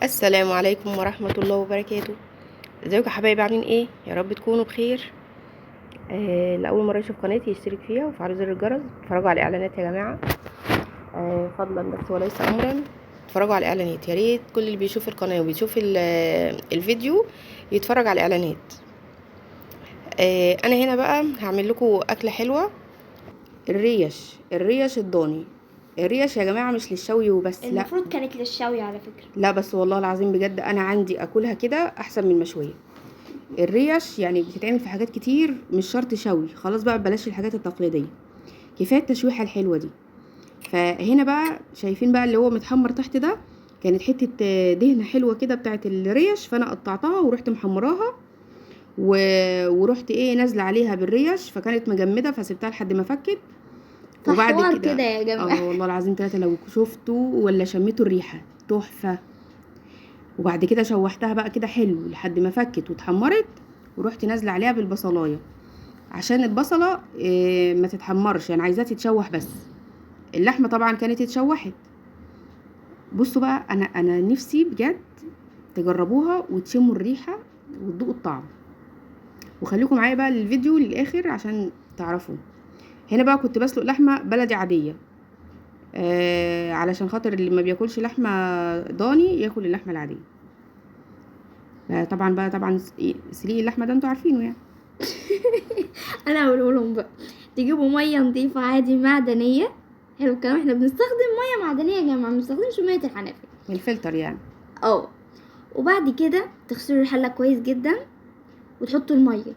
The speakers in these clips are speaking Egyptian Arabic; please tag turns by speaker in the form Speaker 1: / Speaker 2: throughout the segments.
Speaker 1: السلام عليكم ورحمة الله وبركاته. ازيكم يا حبايبي؟ عاملين ايه؟ يا رب تكونوا بخير. لأول مرة يشوف قناتي يشترك فيها وفعلوا زر الجرس. اتفرجوا على الإعلانات يا جماعة، فضلا بس وليس أمرا. اتفرجوا على الإعلانات، يا ريت كل اللي بيشوف القناة وبيشوف الفيديو يتفرج على الإعلانات. أنا هنا بقى هعمل لكم أكلة حلوة، الريش الضاني. الريش يا جماعة مش للشوي وبس، لا
Speaker 2: المفروض كانت للشوي على فكرة.
Speaker 1: لا بس والله العظيم بجد انا عندي اكلها كده احسن من المشوية. الريش يعني بتتعمل في حاجات كتير، مش شرط شوي، خلاص بقى بلاش الحاجات التقليدية، كفاية التشويحة الحلوة دي. فهنا بقى شايفين بقى اللي هو متحمر تحت ده، كانت حتة دهنة حلوة كده بتاعت الريش، فانا قطعتها ورحت محمراها ورحت نازلة عليها بالريش، فكانت مجمدة فسبتها لحد ما فكت. وبعد
Speaker 2: فحوار
Speaker 1: كده
Speaker 2: كده يا جماعة.
Speaker 1: والله العظيم 3 لو شفتوا ولا شميتوا الريحة تحفة. وبعد كده شوحتها بقى كده حلو لحد ما فكت واتحمرت، ورحت نازلة عليها بالبصلاية عشان البصلة، ما تتحمرش، يعني عايزاها تتشوح بس. اللحمة طبعا كانت اتشوحت. بصوا بقى انا نفسي بجد تجربوها وتشموا الريحة وتذوقوا الطعم، وخليكم معايا بقى للفيديو للآخر عشان تعرفوا. هنا بقى كنت بسلق لحمة بلدي عادية، علشان خاطر اللي ما بياكلش لحمة ضاني ياكل اللحمة العادية. طبعا بقى، طبعا سليق اللحمة ده انتوا عارفينه يعني.
Speaker 2: انا هقوله لهم بقى، تجيبوا مية نظيفة عادي معدنية. حلو الكلام، احنا بنستخدم مية معدنية يا جماعة، ما بنستخدمش مية الحنفية،
Speaker 1: الفلتر يعني.
Speaker 2: وبعد كده تغسلوا الحلة كويس جدا وتحطوا المية،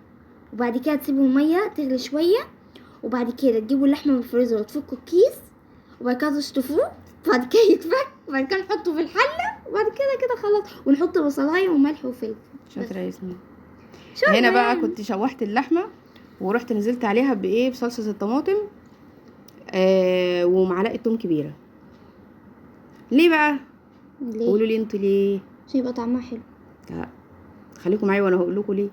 Speaker 2: وبعد كده تسيبوا المية تغلي شوية، وبعد كده تجيبوا اللحمة من الفريزر وتفكوا الكيس، وبعد كده تشطفوه، وبعد كده يتفك، وبعد كده نحطه في الحلة، وبعد كده كده خلاص، ونحط بصلاية وملح وفلفل.
Speaker 1: شاطرة يا ياسمين.
Speaker 2: شاطرة
Speaker 1: هنا بقى
Speaker 2: يعني.
Speaker 1: كنت شوحت اللحمة ورحت نزلت عليها بإيه؟ بصلصة الطماطم، ومعلقة توم كبيرة. ليه بقى؟
Speaker 2: ليه؟
Speaker 1: قولوا لي انتوا ليه؟
Speaker 2: عشان يبقى طعمها حلو.
Speaker 1: لا خليكم معايا وانا هقول لكم ليه.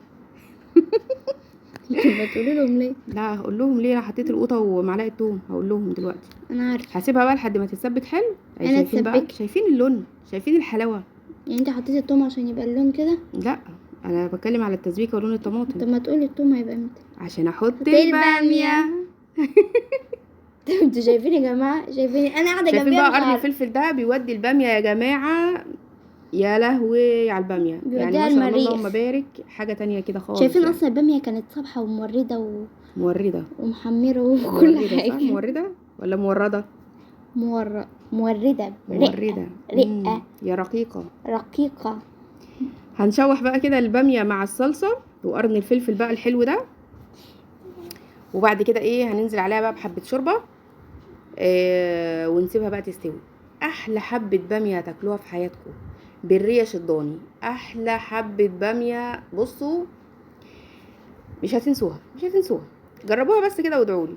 Speaker 2: ما تقولي لهم ليه؟
Speaker 1: لا هقول لهم ليه، انا حطيت القوطه ومعلقه توم، هقول لهم دلوقتي.
Speaker 2: انا عارفه.
Speaker 1: هسيبها بقى لحد ما تتسبك حلو.
Speaker 2: انا
Speaker 1: شايفين بقى؟
Speaker 2: اتسبكت.
Speaker 1: شايفين اللون؟ شايفين الحلاوه؟
Speaker 2: يعني انت حطيتي التوم عشان يبقى اللون كده؟
Speaker 1: لا انا بتكلم على التسبيكه ولون الطماطم.
Speaker 2: طب ما تقولي التوم هيبقى امتى؟
Speaker 1: عشان احط
Speaker 2: حطي
Speaker 1: الباميه.
Speaker 2: الباميه. طب انتوا شايفين يا جماعه؟ شايفين انا قاعده
Speaker 1: شايفين
Speaker 2: جنبيها
Speaker 1: بقى
Speaker 2: مش
Speaker 1: قرن
Speaker 2: عارفة.
Speaker 1: الفلفل ده بيودي الباميه يا جماعه، يا لهوي على الباميه،
Speaker 2: بيوديها
Speaker 1: يعني ما شاء الله
Speaker 2: المريخ.
Speaker 1: اللهم بارك، حاجه تانية كده خالص.
Speaker 2: شايفين
Speaker 1: يعني.
Speaker 2: اصلا الباميه كانت صبحه ومورده
Speaker 1: مورده.
Speaker 2: ومحمره وكل
Speaker 1: مورده، صح؟
Speaker 2: حاجه.
Speaker 1: مورده ولا مورده؟
Speaker 2: مورده.
Speaker 1: مورده.
Speaker 2: رقه.
Speaker 1: يا رقيقه.
Speaker 2: رقيقه.
Speaker 1: هنشوح بقى كده الباميه مع الصلصه وقرن الفلفل بقى الحلو ده، وبعد كده هننزل عليها بقى بحبه شوربه، ونسيبها بقى تستوي. احلى حبه باميه هتاكلوها في حياتكم بالريش الضاني، احلى حبه باميه، بصوا مش هتنسوها، مش هتنسوها. جربوها بس كده وادعوا لي،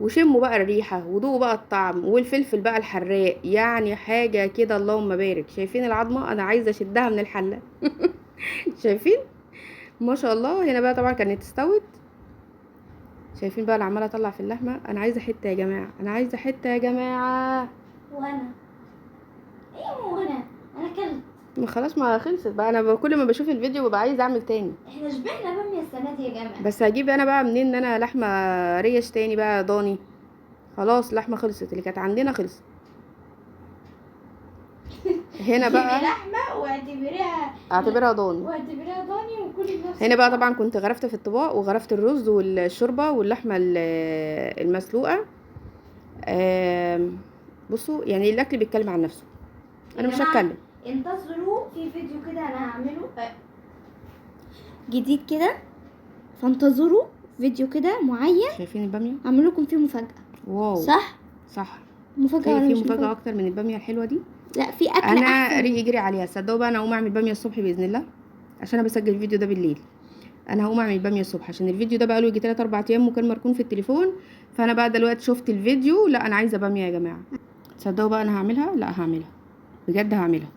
Speaker 1: وشموا بقى الريحه ودوقوا بقى الطعم، والفلفل بقى الحراق، يعني حاجه كده اللهم بارك. شايفين العظمه؟ انا عايزه اشدها من الحله. شايفين ما شاء الله. هنا بقى طبعا كانت استوت. شايفين بقى اللي عماله اطلع في اللحمه. انا عايزه حته يا جماعه، انا عايزه حته يا جماعه.
Speaker 2: وانا ايه؟ وانا انا اكلت.
Speaker 1: ما خلاص، ما خلصت بقى. انا كل ما بشوف الفيديو ببقى عايزه اعمل تاني.
Speaker 2: احنا شبعنا باميه السنه دي يا جماعه.
Speaker 1: بس هجيب انا بقى منين ان انا لحمه ريش تاني بقى ضاني؟ خلاص اللحمه خلصت، اللي كانت عندنا خلصت. هنا بقى
Speaker 2: جيبي لحمه واعتبريها،
Speaker 1: اعتبرها ضاني،
Speaker 2: واعتبريها ضاني وكلي بنفس
Speaker 1: هنا بقى
Speaker 2: الطعم.
Speaker 1: طبعا كنت غرفت في الطباق، وغرفت الرز والشوربه واللحمه المسلوقه. بصوا الاكل بيتكلم عن نفسه، انا مش
Speaker 2: يا جماعة،
Speaker 1: هتكلم.
Speaker 2: انتظروا في فيديو كده انا هعمله جديد كده، فانتظروا فيديو كده معين.
Speaker 1: شايفين الباميه؟
Speaker 2: هعمل لكم فيه مفاجاه.
Speaker 1: واو.
Speaker 2: صح؟
Speaker 1: صح.
Speaker 2: مفاجاه ولا
Speaker 1: في
Speaker 2: مش
Speaker 1: مفاجاه
Speaker 2: مفاجأة؟
Speaker 1: اكتر من الباميه الحلوه دي؟
Speaker 2: لا في اكل
Speaker 1: انا
Speaker 2: احسن.
Speaker 1: ريقي جري عليها. صدقوا بقى انا هقوم اعمل باميه الصبح باذن الله، عشان انا بسجل الفيديو ده بالليل. انا هقوم اعمل باميه الصبح عشان الفيديو ده بقاله يجي 3 4 ايام وكان مركون في التليفون، فانا بقى دلوقتي شفت الفيديو، لا انا عايزه باميه يا جماعه. تصدقوا بقى انا هعملها؟ لا هعملها بجد، هعملها.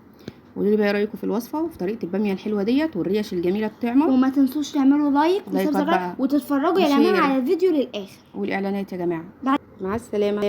Speaker 1: قولوا لي بقى ايه رايكم في الوصفه وفي طريقه الباميه الحلوه ديت والريش الجميله الطعمه.
Speaker 2: وما تنسوش تعملوا like
Speaker 1: لايكات
Speaker 2: و subscribe
Speaker 1: بقى.
Speaker 2: وتتفرجوا يا جماعه
Speaker 1: و share.
Speaker 2: على الفيديو للاخر.
Speaker 1: والاعلانات يا جماعه.
Speaker 2: بعد
Speaker 1: مع السلامه.